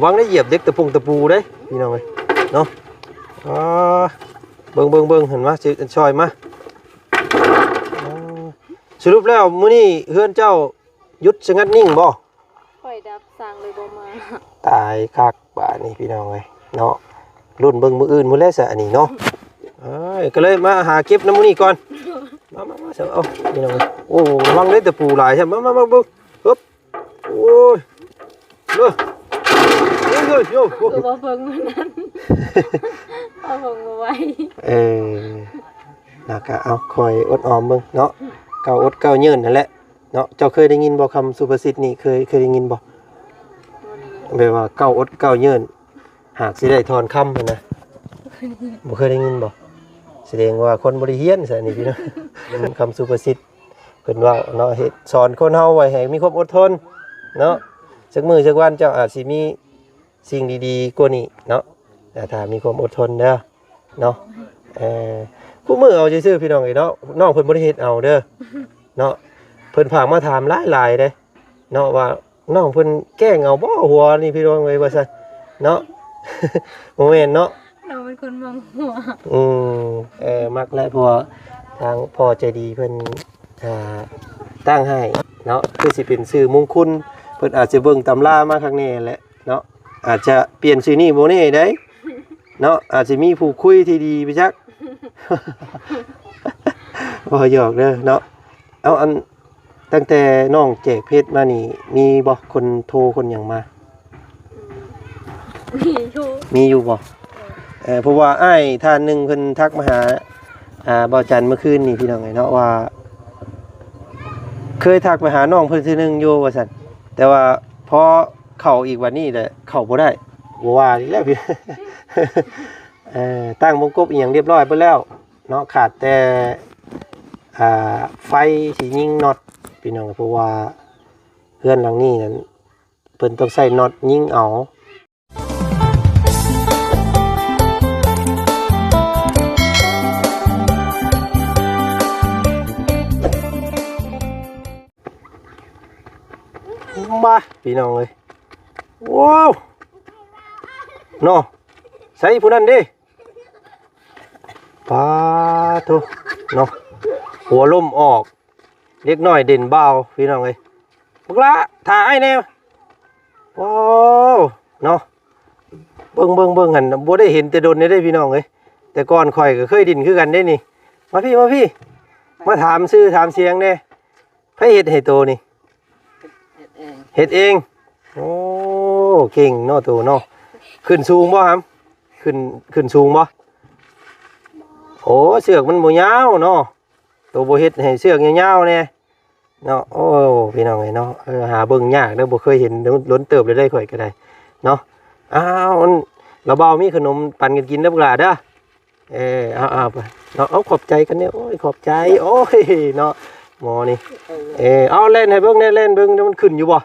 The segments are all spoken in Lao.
ວັງໄດ້ຢຽບເຫຼັກຕະປົງຕະປູເດ້ພີ່ນ້ອງເອີຍເນາະ. ອ່າ ເບິ່ງໆໆ ເຫັນມາ ຊິຊ່ອຍມາ. ອ່າ ສະຫຼຸບແລ້ວມື້ນີ້ເຮືອນເຈົ້າຢຸດສະຫງັດນິ່ງບໍ່? ໄຟດັບ ຊ່າງເລີຍບໍ່ມາ. ຕາຍຄັກບາດນີ້ພີ່ນ້ອງເອີຍເນາະ. ລຸ້ນເບິ່ງມື້ອື່ນພຸ້ນແຫຼະຊະອັນນີ້ເນາະ. ເອີຍ ກໍເລີຍມາຫາເກັບນຳມື້ນີ້ກ່ອນ. ມາໆໆ ເອົາພີ່ນ້ອງເອີຍ. ໂອ້ ລະວັງເດີ ຕະປູຫຼາຍແທ້. ມາໆໆ ເບິ່ງ. ຮຶບ ໂອ້ຍ ເດີ ໂອ້ຍ ໂອ້ຍ ໂອ້ຍ ຄືບໍ່ເບິ່ງມື້ນັ້ນ ເອົາເບິ່ງບໍ່ໄຫວ. ເອີ ແລ້ວກໍເອົາ ຄອຍອົດອອມເບິ່ງເນາະ. ເກົ່າອົດເກົ່າຍື່ນນັ້ນແຫຼະເນາະ. ເຈົ້າເຄີຍໄດ້ຍິນບໍ່ຄຳສຸພາສິດນີ້? ເຄີຍ ເຄີຍໄດ້ຍິນບໍ່? ບໍ່ໄດ້ຍິນ. ແບບວ່າເກົ່າອົດເກົ່າຍື່ນ ຫາກຊິໄດ້ທອນຄຳຫັ້ນນະ. ບໍ່ເຄີຍໄດ້ຍິນບໍ່? ສະແດງວ່າຄົນບໍ່ໄດ້ຮຽນຊະນີ້ພີ່ນ້ອງ. ຄຳສຸພາສິດ ເພິ່ນເວົ້າເນາະ ເຮັດ ສອນຄົນເຮົາໄວ້ໃຫ້ມີຄວາມອົດທົນເນາະ. ຈັກມື້ຈັກວັນເຈົ້າອາດຊິມີສິ່ງດີໆກວ່ານີ້ເນາະ ແຕ່ຖ້າມີຄວາມອົດທົນເດີເນາະ. ເອີ ຄູ່ມື້ເອົາຊື່ໆ ພີ່ນ້ອງເອີຍເນາະ. ນ້ອງເພິ່ນບໍ່ໄດ້ເຮັດເອົາເດີເນາະ. ເພິ່ນຝາກມາຖາມຫຼາຍໆເດ້ເນາະ ວ່າ ນ້ອງເພິ່ນແກ້ງເອົາບໍ່ຫົວນີ້ພີ່ນ້ອງເອີຍ ວ່າຊັ້ນເນາະ. ບໍ່ແມ່ນເນາະ ນ້ອງເປັນຄົນມັກຫົວ. ອືມ ເອີ ມັກແຫຼະ ເພາະວ່າທາງພໍ່ໃຈດີເພິ່ນ ອ່າ ຕັ້ງໃຫ້ເນາະ ຄືຊິເປັນຊື່ມຸງຄຸນ. ເພິ່ນອາດຈະເບິ່ງຕຳລາມາຄັກແນ່ແຫຼະເນາະ. ອາດຈະປ່ຽນຊື່ນີ້ບໍ່ແນ່ໃດເນາະ ອາດຈະມີຜູ້ຄຸຍທີ່ດີໄປຈັກ. ບໍ່ ຫຍອກເດີເນາະ. ເອົາ ອັນ ຕັ້ງແຕ່ນ້ອງແຈກເຟສມານີ້ ມີບໍ່ຄົນໂທຄົນຫຍັງມາ? ອືມ ມີຢູ່ ມີຢູ່ບໍ່? ເອີ ເອີ ເພາະວ່າອ້າຍທ່ານໜຶ່ງເພິ່ນທັກມາຫາ ອ່າ ບ່າວຈັນເມື່ອຄືນນີ້ ພີ່ນ້ອງເອີຍເນາະ ວ່າເຄີຍທັກໄປຫານ້ອງເພິ່ນເທື່ອໜຶ່ງຢູ່ວ່າຊັ້ນ ແຕ່ວ່າພໍເຂົ້າອີກບັດນີ້ແຫຼະ ເຂົ້າບໍ່ໄດ້ ບໍ່ວ່າອີກແລ້ວ. ເອີ ຕັ້ງວົງກົບອີ່ຫຍັງຮຽບຮ້ອຍເບິດແລ້ວ ເນາະ ຂາດແຕ່ ອ່າ ໄຟທີ່ຍິງນັອດ ພີ່ນ້ອງ ເພາະວ່າເຮືອນຫຼັງນີ້ນັ້ນ ເພິ່ນຕ້ອງໃຊ້ນັອດຍິງເອົາ. ມາ ພີ່ນ້ອງເອີຍ ວ້າວ ເນາະ ໃສຜູ້ນັ້ນເດ້. ປາໂທ ເນາະ ຫົວລົມອອກ ເດັກນ້ອຍເດັ່ນບ່າວ ພີ່ນ້ອງເອີຍ. ບັກຫຼ້າ ຖ້າອ້າຍແດ່. ໂອ້ ເນາະ ເບິ່ງໆໆ ຫັ້ນ ບໍ່ໄດ້ເຫັນແຕ່ດົນເດ້ ພີ່ນ້ອງເອີຍ. ແຕ່ກ່ອນຂ້ອຍກໍເຄີຍຫຼິ້ນຄືກັນເດ້ນີ້. ມາພີ້ ມາພີ້ ມາຖາມຊື່ຖາມສຽງແດ່. ໃຜເຮັດໃຫ້ໂຕນີ້? ເຮັດເອງ ເຮັດເອງ. ໂອ້ ເກັ່ງເນາະໂຕເນາະ. ຂຶ້ນສູງບໍ່ຫຳ? ຂຶ້ນ ຂຶ້ນສູງບໍ່? ໂອ້ ເຊືອກມັນບໍ່ຍາວເນາະ. ໂຕບໍ່ເຮັດໃຫ້ເຊືອກຍາວໆແດ່ເນາະ. ໂອ້ ພີ່ນ້ອງເອີຍເນາະ. ເອີ ຫາເບິ່ງຍາກເດີ ບໍ່ເຄີຍເຫັນ ດົນເຕີບແລ້ວເດ້ ຂ້ອຍກໍໄດ້ເນາະ. ອ້າວ ລະບ່າວມີຂະໜົມປັນກັນກິນເດີ ບັກຫຼ້າເດີ. ເອີ ເອົາ ເອົາໄປເນາະ. ເອົາ ຂອບໃຈກັນແດ່. ໂອ້ຍ ຂອບໃຈ. ໂອ້ຍ ເນາະ ໝໍນີ້. ເອີ ເອົາ ແລ່ນໃຫ້ເບິ່ງແດ່ ແລ່ນເບິ່ງ ມັນຂຶ້ນຢູ່ບໍ່?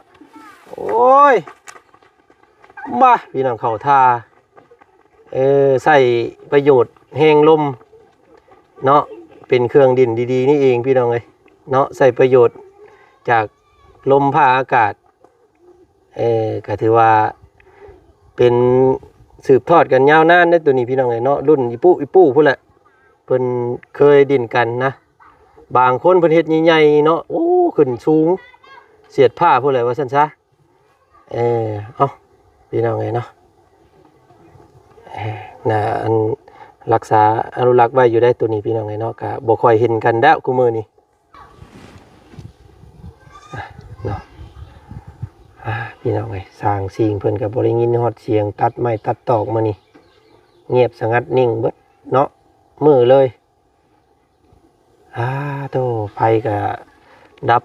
ໂອ້ຍ ມາ ພີ່ນ້ອງ ເຂົ້າທ່າ. ເອີ ໃຊ້ປະໂຫຍດແຮງລົມເນາະ ເປັນເຄື່ອງຫຼິ້ນດີໆນີ້ເອງ ພີ່ນ້ອງເອີຍເນາະ. ໃຊ້ປະໂຫຍດຈາກລົມຟ້າອາກາດ. ເອີ ກໍຖືວ່າເປັນ ສືບທອດກັນຍາວນານເດ້ໂຕນີ້ ພີ່ນ້ອງເອີຍເນາະ. ລຸ້ນອີປູອີປູພຸ້ນແຫຼະ ເພິ່ນເຄີຍຫຼິ້ນກັນນະ. ບາງຄົນເພິ່ນເຮັດໃຫຍ່ໆເນາະ ໂອ້ ຂຶ້ນສູງສຽດຟ້າພຸ້ນແຫຼະ ວ່າຊັ້ນຊະ. ເອີ ເອົາ ພີ່ນ້ອງເອີຍເນາະ ເອີ ນະ ອັນ ຮັກສາອະນຸລັກໄວ້ຢູ່ໄດ໋ໂຕນີ້ ພີ່ນ້ອງເອີຍເນາະ. ກະບໍ່ຄ່ອຍເຫັນກັນແລ້ວຄູ່ມື້ນີ້. ອ່ະ ເນາະ ອ່າ ພີ່ນ້ອງເອີຍ ຊ່າງຊິງເພິ່ນກໍບໍ່ໄດ້ຍິນຮອດສຽງຕັດໄມ້ຕັດຕອກມື້ນີ້ ງຽບສະຫງັດນິ່ງເບິດເນາະ ມື້ເລີຍ. ອ່າ ໂທ້ ໄຟກໍດັບ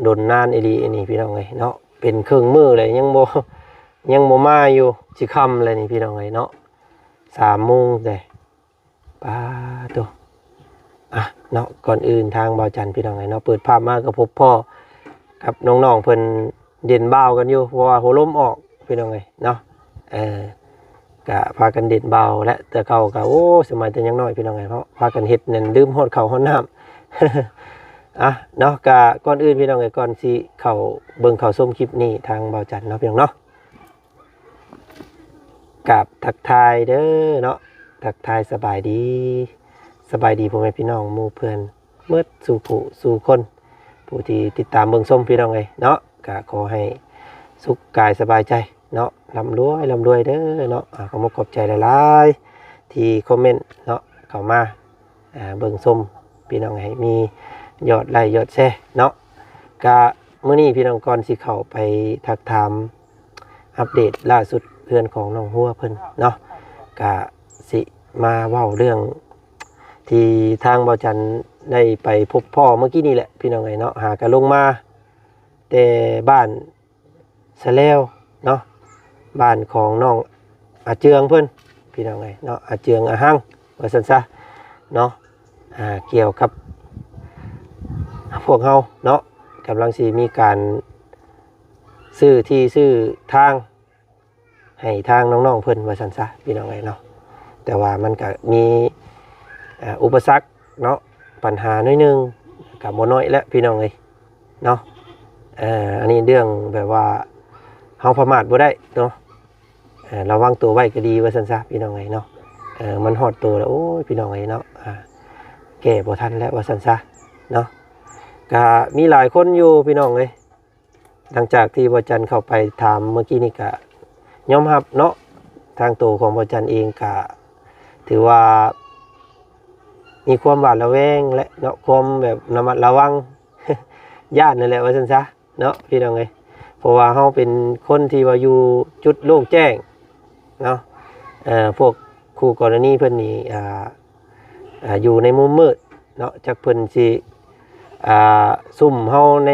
ດົນນານອີ່ຫຼີອັນນີ້ ພີ່ນ້ອງເອີຍເນາະ. ເປັນເຄິ່ງມື້ແລ້ວ ຍັງບໍ່ ຍັງບໍ່ມາຢູ່ ຊິຄ່ຳແລ້ວນີ້ ພີ່ນ້ອງເອີຍເນາະ ສາມໂມງແລ້ວ. ປາໂທ້ ອ່ະ ເນາະ ກ່ອນອື່ນທາງບ່າວຈັນ ພີ່ນ້ອງເອີຍເນາະ ເປີດພາບມາກໍພົບພໍ້ກັບນ້ອງໆເພິ່ນເດັ່ນບ່າວກັນຢູ່ ເພາະວ່າຫົວລົມອອກ ພີ່ນ້ອງເອີຍເນາະ. ເອີ ກະພາກັນເດັ່ນບ່າວແຫຼະ ແຕ່ເກົ່າກະ ໂອ້ ສະໄໝແຕ່ຍັງນ້ອຍ ພີ່ນ້ອງເອີຍເນາະ ພາກັນເຮັດນັ້ນ ລືມຮອດເຂົ້າຮອດນ້ຳ. ອ່ະ ເນາະ ກະກ່ອນອື່ນ ພີ່ນ້ອງເອີຍ ກ່ອນຊິເຂົ້າເບິ່ງເຂົ້າຊົມຄລິບນີ້ ທາງບ່າວຈັນເນາະ ພີ່ນ້ອງເນາະ. ກາບທັກທາຍເດີເນາະ ທັກທາຍສະບາຍດີ ສະບາຍດີພໍ່ແມ່ພີ່ນ້ອງໝູ່ເພື່ອນໝົດສູ່ຜູ້ສູ່ຄົນ ຜູ້ທີ່ຕິດຕາມເບິ່ງຊົມພີ່ນ້ອງເອີຍເນາະ ກະຂໍໃຫ້ສຸກກາຍສະບາຍໃຈເນາະ ລ່ຳລວຍ ລ່ຳລວຍເດີເນາະ ອາ ຂໍຂອບໃຈຫຼາຍໆ ທີ່ຄອມເມັນເນາະ ເຂົ້າມາ ອ່າ ເບິ່ງຊົມພີ່ນ້ອງ ໃຫ້ມີຍອດໄລ້ຍອດແຊເນາະ ກະມື້ນີ້ພີ່ນ້ອງ ກ່ອນຊິເຂົ້າໄປທັກຖາມອັບເດດລ່າສຸດເຮືອນຂອງນ້ອງຫົວເພິ່ນເນາະ ກະຊິມາເວົ້າເລື່ອງທີ່ທາງບ່າວຈັນໄດ້ໄປພົບພໍ້ເມື່ອກີ້ນີ້ແຫຼະພີ່ນ້ອງເອີຍເນາະ ຫາກະລົງມາແຕ່ບ້ານ ສະແລວເນາະ ບ້ານຂອງນ້ອງອາເຈືອງເພິ່ນ ພີ່ນ້ອງເອີຍເນາະ ອາເຈືອງອາຮັງ ວ່າຊັ້ນຊະເນາະ ອ່າ ກ່ຽວກັບພວກເຮົາເນາະ ກຳລັງຊິມີການຊື້ທີ່ຊື້ທາງໃຫ້ທາງນ້ອງໆເພິ່ນ ວ່າຊັ້ນຊະ ພີ່ນ້ອງເອີຍເນາະ ແຕ່ວ່າມັນກະມີ ອ່າ ອຸປະສັກເນາະ ປັນຫາໜ້ອຍໜຶ່ງ ກະບໍ່ນ້ອຍແຫຼະ ພີ່ນ້ອງເອີຍ ເນາະ ເອີ ອັນນີ້ເລື່ອງແບບວ່າເຮົາປະໝາດບໍ່ໄດ້ເນາະ ເອີ ລະວັງໂຕໄວ້ກະດີວ່າຊັ້ນຊະ ພີ່ນ້ອງເອີຍເນາະ ເອີ ມັນຮອດໂຕແລ້ວ ໂອ້ຍ ພີ່ນ້ອງເອີຍເນາະ ອ່າ ແກ້ບໍ່ທັນແລ້ວວ່າຊັ້ນຊະເນາະ ກະມີຫຼາຍຄົນຢູ່ ພີ່ນ້ອງເອີຍ ຫຼັງຈາກທີ່ບ່າວຈັນເຂົ້າໄປຖາມເມື່ອກີ້ນີ້ກະຍອມຮັບເນາະ ທາງໂຕຂອງບ່າວຈັນເອງກະຖືວ່າມີຄວາມຫວາດລະແວງແຫຼະເນາະ ຄວາມແບບລະມັດລະວັງ ຢ້ານນັ້ນແຫຼະວ່າຊັ້ນຊະເນາະ ພີ່ນ້ອງເອີຍ ເພາະວ່າເຮົາເປັນຄົນທີ່ວ່າຢູ່ຈຸດໂລ່ງແຈ້ງເນາະ ເອີ ພວກຄູ່ກໍລະນີເພິ່ນນີ້ ອ່າ ອ່າ ຢູ່ໃນມຸມມືດເນາະ ຈັກເພິ່ນຊິ ອ່າ ຊຸ່ມເຮົາໃນ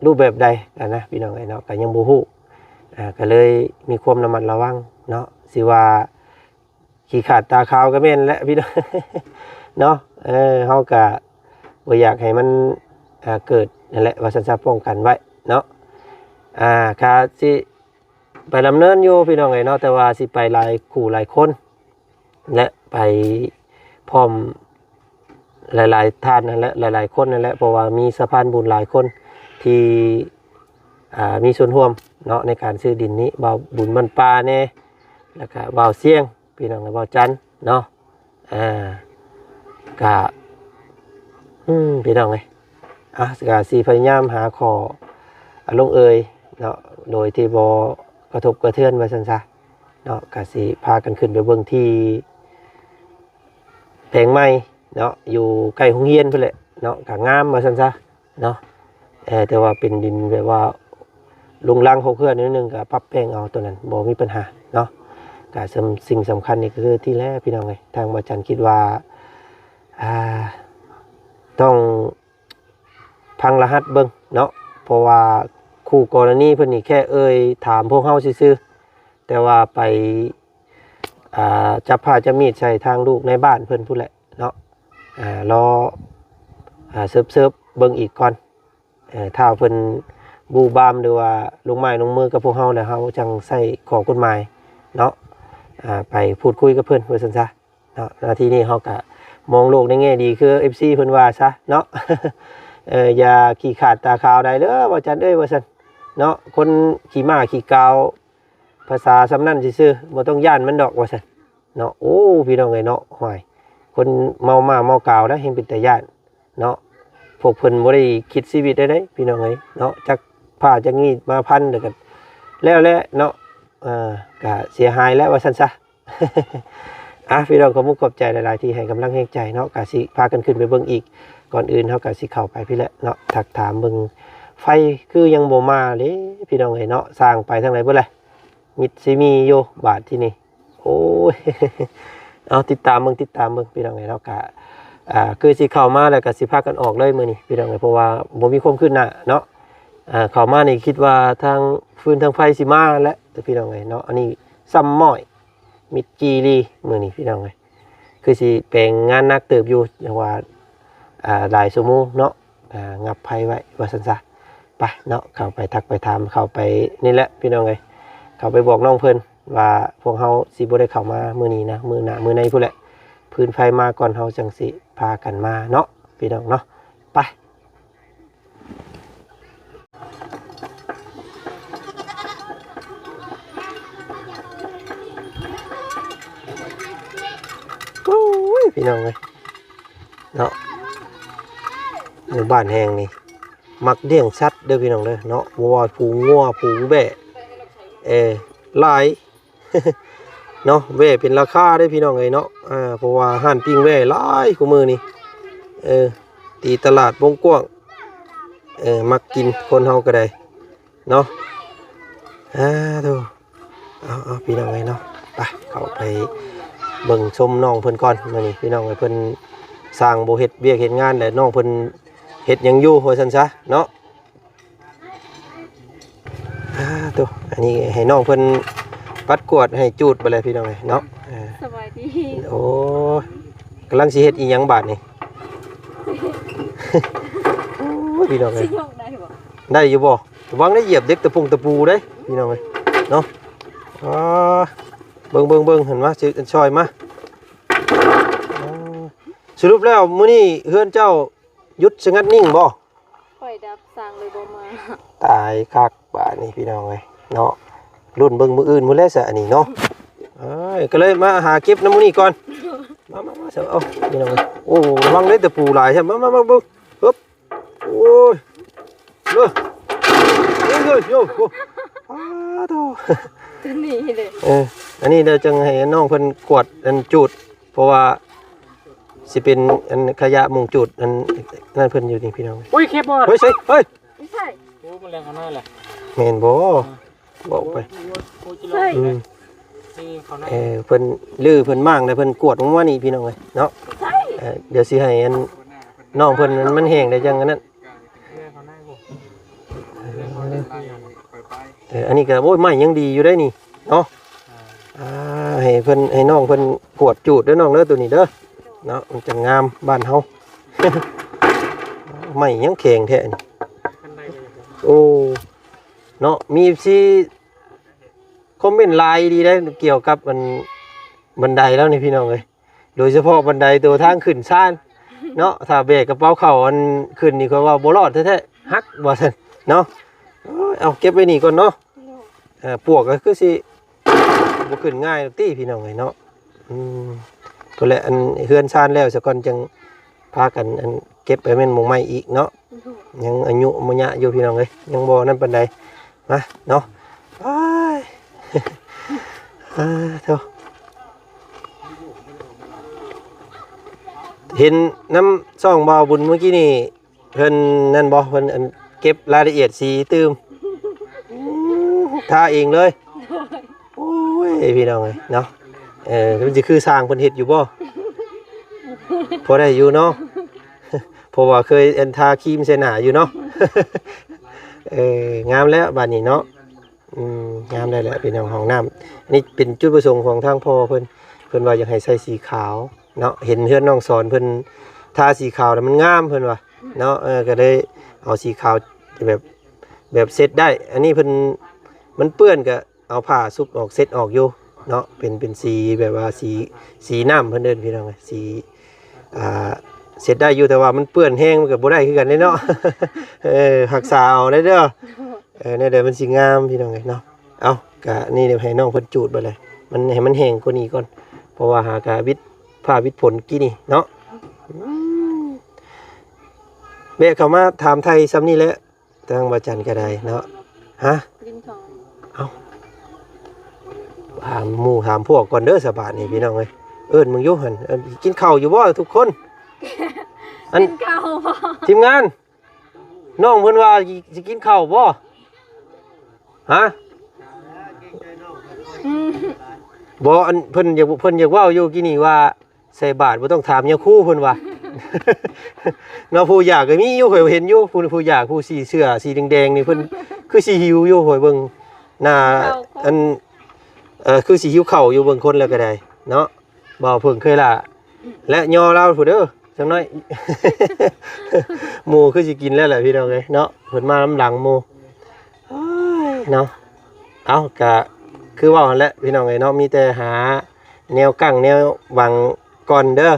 ຮູບແບບໃດຫັ້ນນະ ພີ່ນ້ອງເອີຍເນາະ ກະຍັງບໍ່ຮູ້ ອ່າ ກະເລີຍມີຄວາມລະມັດລະວັງເນາະ ຊິວ່າຂີ້ຂາດຕາຂາວກະແມ່ນແຫຼະ ພີ່ນ້ອງເນາະ ເອີ ເຮົາກະບໍ່ຢາກໃຫ້ມັນ ອ່າ ເກີດນັ້ນແຫຼະ ວ່າຊັ້ນຊະ ປ້ອງກັນໄວ້ເນາະ ອ່າ ກະຊິໄປດຳເນີນຢູ່ ພີ່ນ້ອງເອີຍເນາະ ແຕ່ວ່າຊິໄປຫຼາຍຄູ່ຫຼາຍຄົນ ແລະ ໄປພ້ອມຫຼາຍໆທ່ານຫັ້ນແຫຼະ ຫຼາຍໆຄົນຫັ້ນແຫຼະ ເພາະວ່າມີສະພານບຸນຫຼາຍຄົນທີ່ ອ່າ ມີສ່ວນຮ່ວມເນາະ ໃນການຊື້ດິນນີ້ ບ່າວບຸນບ້ານປ່າແດ່ ແລ້ວກະບ່າວຊຽງ ພີ່ນ້ອງ ແລະ ບ່າວຈັນເນາະ ອ່າ ກະ ອືມ ພີ່ນ້ອງເອີຍ ອ່ະ ກະຊິພະຍາຍາມຫາຂໍ້ ອາ ລົງເອີຍເນາະ ໂດຍທີ່ບໍ່ກະທົບກະເທືອນວ່າຊັ້ນຊະເນາະ ກະຊິພາກັນຂຶ້ນໄປເບິ່ງທີ່ແປງໃໝ່ເນາະ ຢູ່ໃກ້ໂຮງຮຽນພຸ້ນແຫຼະເນາະ ກະງາມວ່າຊັ້ນຊະເນາະ ເອີ ແຕ່ວ່າເປັນດິນແບບວ່າລຸງລັງຫົກເຮືອນໜ້ອຍໜຶ່ງ ກະປັບແປງເອົາໂຕນັ້ນ ບໍ່ມີປັນຫາເນາະ ກະ ສິ່ງສຳຄັນນີ້ກະຄືທີ່ແລະ ພີ່ນ້ອງເອີຍ ທາງບ່າວຈັນຄິດວ່າ ອ່າ ຕ້ອງ ຟັງລະຫັດເບິ່ງເນາະ ເພາະວ່າຄູ່ກໍລະນີເພິ່ນນີ້ແຄ່ເອີ່ຍຖາມພວກເຮົາຊື່ໆ ແຕ່ວ່າໄປ ອ່າ ຈັບຜ້າຈັບມີດໃສ່ທາງລູກໃນບ້ານເພິ່ນພຸ້ນແຫຼະເນາະ ອ່າ ລໍ ອ່າ ເສີບໆເບິ່ງອີກກ່ອນ ເອີ ຖ້າເພິ່ນບູບາມ ຫຼືວ່າລົງໄມ້ລົງມືກັບພວກເຮົາແລ້ວ ເຮົາຈັ່ງໃຊ້ຂໍ້ກົດໝາຍເນາະ ອ່າ ໄປພູດຄຸຍກັບເພິ່ນວ່າຊັ້ນຊະ. ເນາະ ນາທີນີ້ເຮົາກະມອງໂລກໃນແງ່ດີ ຄືເອັຟຊີເພິ່ນວ່າຊະເນາະ ເອີ ຢ່າຂີ້ຂາດຕາຂາວໄດ້ເດີບ່າວຈັນເອີຍ ວ່າຊັ້ນເນາະ ຄົນຂີ້ມ້າຂີ້ກາວ ພາສາສ່ຳນັ້ນຊື່ໆ ບໍ່ຕ້ອງຢ້ານມັນດອກ ວ່າຊັ້ນເນາະ ໂອ້ ພີ່ນ້ອງເອີຍເນາະ ຫ້ວຍ ຄົນເມົາມ້າເມົາກາວນະ ແຮ່ງເປັນຕາຢ້ານເນາະ ພວກເພິ່ນບໍ່ໄດ້ຄິດຊີວິດໃດໆ ພີ່ນ້ອງເອີຍເນາະ ຈັກຜ້າຈັກມີດມາພັນ ແລ້ວກະແລ້ວແຫຼະເນາະ ເອີ ກະເສຍຫາຍແລ້ວ ວ່າຊັ້ນຊະ. ອ່ະ ພີ່ນ້ອງ ຂອບມຸກຂອບໃຈຫຼາຍໆ ທີ່ໃຫ້ກຳລັງແຮງໃຈເນາະ ກະຊິພາກັນຂຶ້ນໄປເບິ່ງອີກ ກ່ອນອື່ນເຮົາກະຊິເຂົ້າໄປພີ້ແຫຼະເນາະ ທັກຖາມເບິ່ງໄຟຄືຍັງບໍ່ມາເດ້ ພີ່ນ້ອງເອີຍເນາະ ຊ່າງໄປທາງໃດເບິດແຫຼະ ມິດຊິມີຢູ່ບາດທີນີ້ ໂອ້ຍ ເອົາ ຕິດຕາມເບິ່ງ ຕິດຕາມເບິ່ງ ພີ່ນ້ອງເອີຍເນາະ ກະ ອ່າ ຄືຊິເຂົ້າມາແລ້ວກະຊິພາກັນອອກເລີຍມື້ນີ້ ພີ່ນ້ອງເອີຍ ເພາະວ່າບໍ່ມີຄວາມຄືບໜ້າເນາະ ອ່າ ເຂົ້າມານີ້ຄິດວ່າທາງຟືນທາງໄຟຊິມາແຫຼະ ພີ່ນ້ອງເອີຍເນາະ ອັນນີ້ຊ້ຳມ້ອຍ ມິດຈີ່ລີ້ມື້ນີ້ ພີ່ນ້ອງເອີຍ ຄືຊິແປງງານໜັກເຕີບຢູ່ ຈັ່ງວ່າ ອ່າ ຫຼາຍຊົ່ວໂມງເນາະ ອ່າ ຫງັບໄຟໄວ້ວ່າຊັ້ນຊະ ໄປເນາະ ເຂົ້າໄປທັກໄປຖາມ ເຂົ້າໄປນີ້ແຫຼະ ພີ່ນ້ອງເອີຍ ເຂົ້າໄປບອກນ້ອງເພິ່ນວ່າ ພວກເຮົາຊິບໍ່ໄດ້ເຂົ້າມາມື້ນີ້ນະ ມື້ໜ້າມື້ໃນພຸ້ນແຫຼະ ຟືນໄຟມາກ່ອນ ເຮົາຈັ່ງຊິພາກັນມາເນາະ ພີ່ນ້ອງເນາະ ໄປ. ພີ່ນ້ອງເອີຍເນາະ. ໝູ່ບ້ານແຫ່ງນີ້ມັກລ້ຽງສັດເດີພີ່ນ້ອງເດີເນາະ, ບໍ່ວ່າຝູງງົວ ຝູງແບ້ ເອີ ຫຼາຍ ເນາະ. ແບ້ເປັນລາຄາເດ້ພີ່ນ້ອງເອີຍເນາະ, ເພາະວ່າຮ້ານປີ້ງແບ້ຫຼາຍຄູ່ມື້ນີ້ ເອີ ຕີຕະຫຼາດວົງກວ້າງ ເອີ ມັກກິນຄົນເຮົາກໍໄດ້ເນາະ. ອາ ໂທ້ ເອົາໆ ພີ່ນ້ອງເອີຍເນາະ, ໄປ ເຂົ້າໄປເບິ່ງຊົມນ້ອງເພິ່ນກ່ອນ. ມື້ນີ້ພີ່ນ້ອງເອີຍ ເພິ່ນຊ່າງບໍ່ເຮັດວຽກເຮັດງານແຫຼະ, ນ້ອງເພິ່ນເຮັດຫຍັງຢູ່ວ່າຊັ້ນຊະເນາະ. ອາ ໂທ້ ອັນນີ້ໃຫ້ນ້ອງເພິ່ນປັດກວາດໃຫ້ຈູດໄປເລີຍພີ່ນ້ອງເອີຍເນາະ. ເອີ ສະບາຍດີ. ໂອ້ ກຳລັງຊິເຮັດອີ່ຫຍັງບາດນີ້? ໂອ້ຍ ພີ່ນ້ອງເອີຍ ຊິຍົກໄດ້ບໍ່? ໄດ້ຢູ່ບໍ່? ລະວັງໄດ້ຢຽບເດັກຕະປຸງຕະປູເດ້ພີ່ນ້ອງເອີຍເນາະ. ອາ ເບິ່ງໆໆ ເຫັນມາ ຊິຊ່ອຍມາ. ສະຫຼຸບແລ້ວມື້ນີ້ເຮືອນເຈົ້າຢຸດສະຫງັດນິ່ງບໍ່? ໄຟດັບ ຊ່າງເລີຍບໍ່ມາ. ຕາຍຄັກບາດນີ້ພີ່ນ້ອງເອີຍເນາະ, ລຸ້ນເບິ່ງມື້ອື່ນພຸ້ນແຫຼະຊະອັນນີ້ເນາະ. ເອີຍ ກໍເລີຍມາຫາເກັບນຳມື້ນີ້ກ່ອນ. ມາໆໆ ເອົາ ພີ່ນ້ອງເອີຍ. ໂອ້ ລະວັງເດ້ ຕະປູຫຼາຍແທ້. ມາໆໆ ເບິ່ງ ຮຶບ ໂອ້ຍ ເອີ ໂອ້ຍ ໂອ້ຍ ໂອ້ຍ ໂອ້ຍ ອ້າໂທ້ ຕົວນີ້ເດ້. ເອີ ອັນນີ້ດຽວຈັ່ງໃຫ້ນ້ອງເພິ່ນກວາດອັນຈູດ ເພາະວ່າຊິເປັນອັນຂະຫຍະໝົງຈູດ ອັນນັ້ນເພິ່ນຢູ່ນີ້ພີ່ນ້ອງ. ໂອ້ຍ ເກັບບໍ່? ເຮີ້ຍ ໃສ່ ເຮີ້ຍ ໃສ່ ໂອ້ ມັນແລ່ນເຂົ້າໃນແຫຼະ. ແມ່ນບໍ່? ເວົ້າໄປ ໃສ່ ອືມ ເອີ ເພິ່ນຮື້ເພິ່ນມ້າງແລ້ວເພິ່ນກວດລົງມານີ້ພີ່ນ້ອງເອີຍເນາະ. ເອີ ດຽວຊິໃຫ້ອັນນ້ອງເພິ່ນ ມັນແຫ້ງໄດ້ຈັ່ງອັນນັ້ນ. ເອີ ອັນນີ້ກໍ ໂອ້ຍ ໄມ້ຍັງດີຢູ່ໄດ໋ນີ້ເນາະ. ອ່າ ໃຫ້ເພິ່ນ ໃຫ້ນ້ອງເພິ່ນກວດຈູດເດີນ້ອງເດີ ໂຕນີ້ເດີເນາະ, ມັນຈະງາມບ້ານເຮົາ. ໄມ້ຍັງແຂງແທ້ນີ້. ໂອ້ ເນາະ ມີເອັຟຊີຄອມເມັນຫຼາຍດີເດ້ ກ່ຽວກັບອັນບັນໄດແລ້ວນີ້ພີ່ນ້ອງເອີຍ, ໂດຍສະເພາະບັນໄດໂຕທາງຂຶ້ນຊານເນາະ. ຖ້າແບກກະເປົາເຂົ້າອັນຂຶ້ນນີ້ ຂ້ອຍວ່າບໍ່ລອດແທ້ໆ ຫັກວ່າຊັ້ນເນາະ. ເອົາເກັບໄວ້ນີ້ກ່ອນເນາະ. ເອີ ປວກກໍຄືຊິບໍ່ຂຶ້ນງ່າຍດອກຕິພີ່ນ້ອງເອີຍເນາະ. ອືມ ພຸ້ນແຫຼະ ອັນເຮືອນຊານແລ້ວສາກ່ອນ ຈັ່ງພາກັນອັນເກັບໄປແມ່ນໝົງໃໝ່ອີກເນາະ. ຍັງອາຍຸມະຍະຢູ່ພີ່ນ້ອງເອີຍ ຍັງບໍ່ນັ້ນປານໃດນະເນາະ. ອ້າຍ ອາ ໂທ້ ເຫັນນຳຊ່ອງບ່າວບຸນມື້ກີ້ນີ້ ເພິ່ນນັ້ນບໍ່ ເພິ່ນອັນເກັບລາຍລະອຽດສີຕື່ມ ອືມ ທາເອງເລີຍ. ໂອ້ຍ ພີ່ນ້ອງເອີຍເນາະ, ເອີ ມັນຊິຄືຊ່າງເພິ່ນເຮັດຢູ່ບໍ່? ພໍໄດ້ຢູ່ເນາະ ເພາະວ່າເຄີຍອັນທາຄຣີມໃສ່ໜ້າຢູ່ເນາະ. ເອີ ງາມແລ້ວບາດນີ້ເນາະ. ອືມ ງາມໄດ້ແຫຼະພີ່ນ້ອງ. ຫ້ອງນ້ຳ ອັນນີ້ເປັນຈຸດປະສົງຂອງທາງພໍ່ເພິ່ນ, ເພິ່ນວ່າຢາກໃຫ້ໃສ່ສີຂາວເນາະ, ເຫັນເຮືອນນ້ອງສອນເພິ່ນທາສີຂາວແລ້ວມັນງາມເພິ່ນວ່າເນາະ. ເອີ ກໍເລີຍເອົາສີຂາວແບບ ແບບເຊັດໄດ້. ອັນນີ້ເພິ່ນ ມັນເປື້ອນກໍເອົາຜ້າຊຸບອອກ ເຊັດອອກຢູ່ເນາະ, ເປັນ ເປັນສີແບບວ່າສີ ສີນ້ຳເພິ່ນເອີ້ນພີ່ນ້ອງ, ສີ ອ່າ ເຊັດໄດ້ຢູ່ ແຕ່ວ່າມັນເປື້ອນແຮງມັນກໍບໍ່ໄດ້ຄືກັນເດ້ເນາະ. ເອີ ຮັກສາເອົາໄດ້ເດີ. ເອີ ແນວໃດມັນຊິງາມພີ່ນ້ອງເອີຍເນາະ. ເອົາ ກະນີ້ດຽວໃຫ້ນ້ອງເພິ່ນຈູດໄປເລີຍ ມັນໃຫ້ມັນແຫ້ງກວ່ານີ້ກ່ອນ ເພາະວ່າຫາກະວິດ ຟ້າວິດຝົນກີ້ນີ້ເນາະ. ອືມ ແວະເຂົ້າມາຖາມໄຖ່ຊ່ຳນີ້ແຫຼະ ທາງບ່າວຈັນກໍໄດ້ເນາະ. ຮະ? ກິນເຂົ້າ. ເອົ້າ ຖາມໝູ່ຖາມພວກກ່ອນເດີສະບາດນີ້ພີ່ນ້ອງເອີຍ. ເອີ້ນເບິ່ງຢູ່ຫັ້ນ ເອີ້ນ ກິນເຂົ້າຢູ່ບໍ່ທຸກຄົນ? ອັນ ກິນເຂົ້າບໍ່? ທີມງານ ນ້ອງເພິ່ນວ່າຊິ ຊິກິນເຂົ້າບໍ່? ຮະ? ອືມ ບໍ່ ອັນ ເພິ່ນຢາກ ເພິ່ນຢາກເວົ້າຢູ່ກີ້ນີ້ວ່າ ໃສ່ບາດບໍ່ຕ້ອງຖາມຍາຄູເພິ່ນວ່າ ເນາະ. ຜູ້ຢາກກໍມີຢູ່ ຂ້ອຍເຫັນຢູ່ ຜູ້ ຜູ້ຢາກ ຜູ້ສີເສື້ອສີແດງໆນີ້ ເພິ່ນຄືຊິຫິວຢູ່ ຂ້ອຍເບິ່ງໜ້າ ເຂົ້າ ອັນ ເອີ ຄືຊິຫິວເຂົ້າຢູ່ ເບິ່ງຄົນແລ້ວກໍໄດ້ເນາະ. ບໍ່ເພິ່ງເຄີຍລະ ແລະຍໍລາວຜູ້ເດີ ຈັກໜ້ອຍ ໝູ່ຄືຊິກິນແລ້ວແຫຼະພີ່ນ້ອງເອີຍເນາະ, ເພິ່ນມານຳຫຼັງໝູ່. ໂອ້ຍເນາະ ເອົ້າ ກະຄືເວົ້າຫັ້ນແຫຼະພີ່ນ້ອງເອີຍເນາະ, ມີແຕ່ຫາແນວກັ້ງແນວບັງກ່ອນເດີ.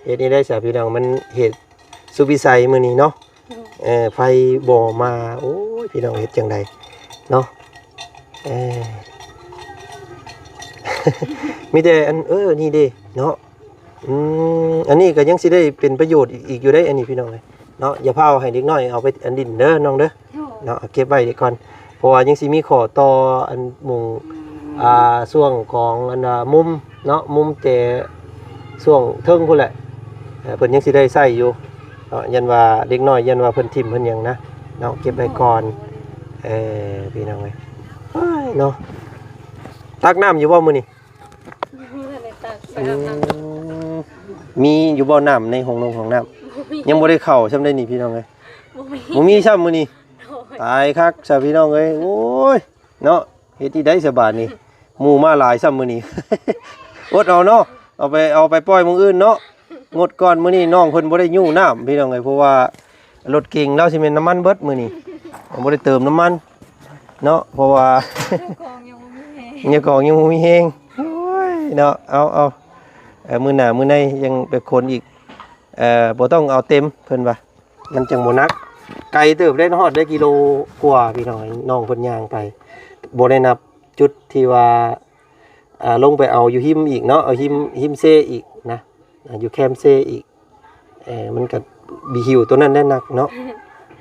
ໂດຍ ເຮັດນີ້ໄດ້ສະພີ່ນ້ອງ, ມັນເຫດສຸດວິໄສມື້ນີ້ເນາະ. ໂດຍ ເອີ ໄຟບໍ່ມາ ໂອ້ຍ ພີ່ນ້ອງເຮັດຈັ່ງໃດເນາະ. ເອີ ມີແຕ່ອັນ ເອີ ນີ້ເດ້ເນາະ, ອືມ ອັນນີ້ກໍຍັງຊິໄດ້ເປັນປະໂຫຍດອີກຢູ່ເດ້ ອັນນີ້ພີ່ນ້ອງເອີຍເນາະ. ຢ່າພາວໃຫ້ເດັກນ້ອຍເອົາໄປອັນດິນເດີນ້ອງເດີ ໂດຍ ເນາະ ເກັບໄວ້ດີກ່ອນ ເພາະວ່າຍັງຊິມີຂໍ້ຕໍ່ອັນມຸງ ອ່າ ຊ່ວງຂອງອັນວ່າມຸມເນາະ ມຸມແຈຊ່ວງເທິງພຸ້ນແຫຼະ ເອີ ເພິ່ນຍັງຊິໄດ້ໃຊ້ຢູ່ເນາະ. ຢ້ານວ່າເດັກນ້ອຍ ຢ້ານວ່າເພິ່ນຖິ້ມເພິ່ນຫຍັງນະເນາະ ເກັບໄວ້ກ່ອນ. ເອີ ພີ່ນ້ອງເອີຍ ໂອ້ຍເນາະ ຕັກນ້ຳຢູ່ບໍ່ມື້ນີ້? ບໍ່ທັນໄດ້ຕັກ ໄປອາບນ້ຳ ອືມ ມີຢູ່ບໍ່ນ້ຳໃນຫ້ອງນົງຫ້ອງນ້ຳ? ບໍ່ມີ ຍັງບໍ່ໄດ້ເຂົ້າຊ່ຳໃດນີ້ພີ່ນ້ອງເອີຍ ບໍ່ມີ ບໍ່ມີຊ່ຳມື້ນີ້ ໂດຍ ຕາຍຄັກຊະພີ່ນ້ອງເອີຍ ໂອ້ຍ ເນາະ ເຮັດທີ່ໃດສະບາດນີ້ ໝູ່ມາຫຼາຍຊ້ຳມື້ນີ້ ອົດເອົາເນາະ ເອົາໄປ ເອົາໄປປ່ອຍໝ່ອງອື່ນເນາະ ງົດກ່ອນ. ມື້ນີ້ນ້ອງເພິ່ນບໍ່ໄດ້ຍູ້ນ້ຳພີ່ນ້ອງເອີຍ ເພາະວ່າລົດເກັງລາວຊິແມ່ນນ້ຳມັນເບິດມື້ນີ້ ບໍ່ໄດ້ເຕີມນ້ຳມັນເນາະ ເພາະວ່າ ເຈົ້າຂອງຍັງບໍ່ມີແຮງ ເຈົ້າຂອງຍັງບໍ່ມີແຮງ ໂອ້ຍເນາະ. ເອົາ ເອົາ ເອີ ມື້ໜ້າມື້ໃນຍັງໄປຂົນອີກ ເອີ ບໍ່ຕ້ອງເອົາເຕັມເພິ່ນວ່າ ມັນຈັ່ງບໍ່ໜັກ ໄກເຕີບເດ້ ຮອດໄດ້ກິໂລກວ່າພີ່ນ້ອງ ນ້ອງເພິ່ນຍ່າງໄປ ບໍ່ໄດ້ນັບຈຸດທີ່ວ່າ ອ່າ ລົງໄປເອົາຢູ່ຮິມອີກເນາະ ເອົາຮິມ ຮິມເຊອີກນະ ອ່າ ຢູ່ແຄມເຊອີກ ເອີ ມັນກໍບີຫິວໂຕນັ້ນໄດ້ໜັກເນາະ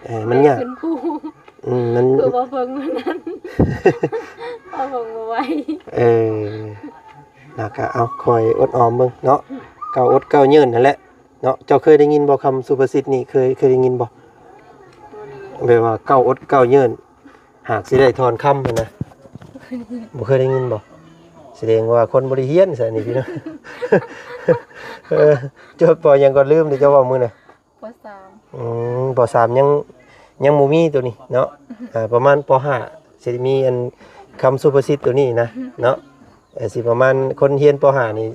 ເອີ ມັນຍາກ ຂຶ້ນພູ ອືມ ມັນ ຄືບໍ່ເພິ່ງມື້ນັ້ນ ບໍ່ເພິ່ງບໍ່ໄຫວ ເອີ ແລ້ວກໍເອົາ ຄອຍອົດອອມເບິ່ງເນາະ ເກົ້າອົດເກົ້າຍື່ນນັ້ນແຫຼະ ເນາະ. ເຈົ້າເຄີຍໄດ້ຍິນບໍ່ຄຳສຸພາສິດນີ້? ເຄີຍ ເຄີຍໄດ້ຍິນບໍ່? ແບບວ່າເກົ້າອົດເກົ້າຍື່ນ ຫາກຊິໄດ້ທ່ອນຄຳຫັ້ນນະ. ບໍ່ເຄີຍໄດ້ຍິນບໍ່? ສະແດງວ່າຄົນບໍ່ໄດ້ຮຽນຊະນີ້ພີ່ນ້ອງ. ເອີ ຈົບ ປໍ ຫຍັງກໍລືມເດ້ ເຈົ້າເວົ້າມື້ນະ. ປໍສາມ ອືມ ປໍສາມ ຍັງ ຍັງບໍ່ມີໂຕນີ້ເນາະ. ອ່າ ປະມານປໍຫ້າ ຊິໄດ້ມີອັນຄຳສຸພາສິດໂຕນີ້ນະເນາະ. ເອີ ຊິປະມານຄົນຮຽນປໍຫ້ານີ້